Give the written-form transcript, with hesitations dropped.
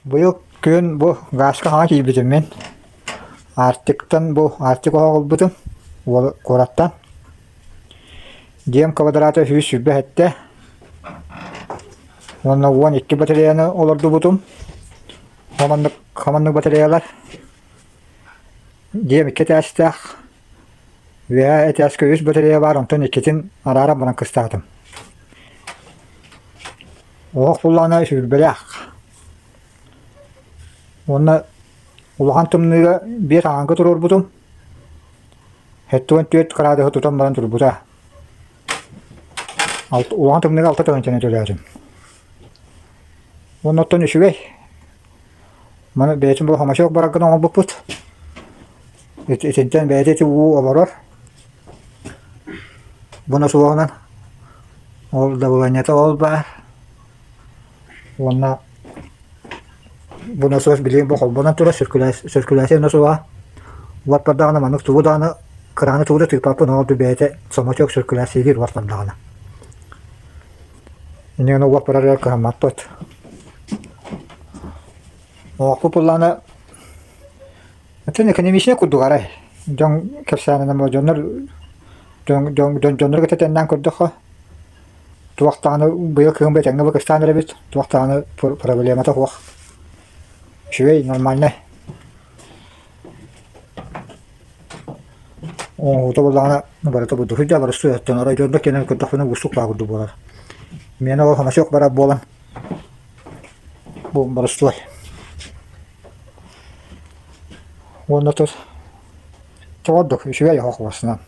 Быйыл күн бу гааска хаҥа киирбитим мин. Арктиктан бу Арктик оһох ылбытым куораттан. Дьиэм квадрата 127 уонна 12 батареяны олордубутум. Хоманнык, хоманнык батареялар. Дьиэм икки этээстээх. Үөһээ этээскэ үс батарея баар, онтон иккитин арааран баран кыстаатым. Оһох буллаҕына сүүрбэлээх. Уонна улахан тымныыга биэс аҥаҥка туруорбутум. 74 кыраадыһы тутан баран турбута. Улахан тымныыга алта тыһыынчаны төлөөтүм. Уонна оттон үчүгэй. Маны бэйэтин бу хомочок бараргын оҥорбуппут. Итинтэн бэйэтэ ити уу олорор. Бу носуоһунан ол дабылыанньата ол баар. Уонна бу носуос билигин бу холбонон турар циркуляция носуоһа. Уот бардаҕына маннык тугу даҕаны кырааны тугу да тыыппаппын ол бэйэтэ самотек циркуляциялыыр уот бардаҕына. Инньэ гынан уот барарыгар кыһаммаппыт. Оһохпут буоллаҕына Атын экономичнай курдук арай. Дьон кэпсээнинэн буолар дьоннор дьон дьон дьоннору кытта тэҥнээн көрдөххө туох даҕаны быйыл кыһын бу этэҥҥэ бакыстаан эрэбит, туох даҕаны проблемата суох. Үчүгэй, нормальнай. Оҥоһуута буоллаҕына барыта бурдук сылдьар, барыстыы өттөн арай дьоннор кэлэн көрдөхпүнэ уустук баар курдук буолар. Миэнэ ол хамасык барар буолан бу барыстыай. Уонна тут тоҕо ордук үчүгэй оһох уоссунан.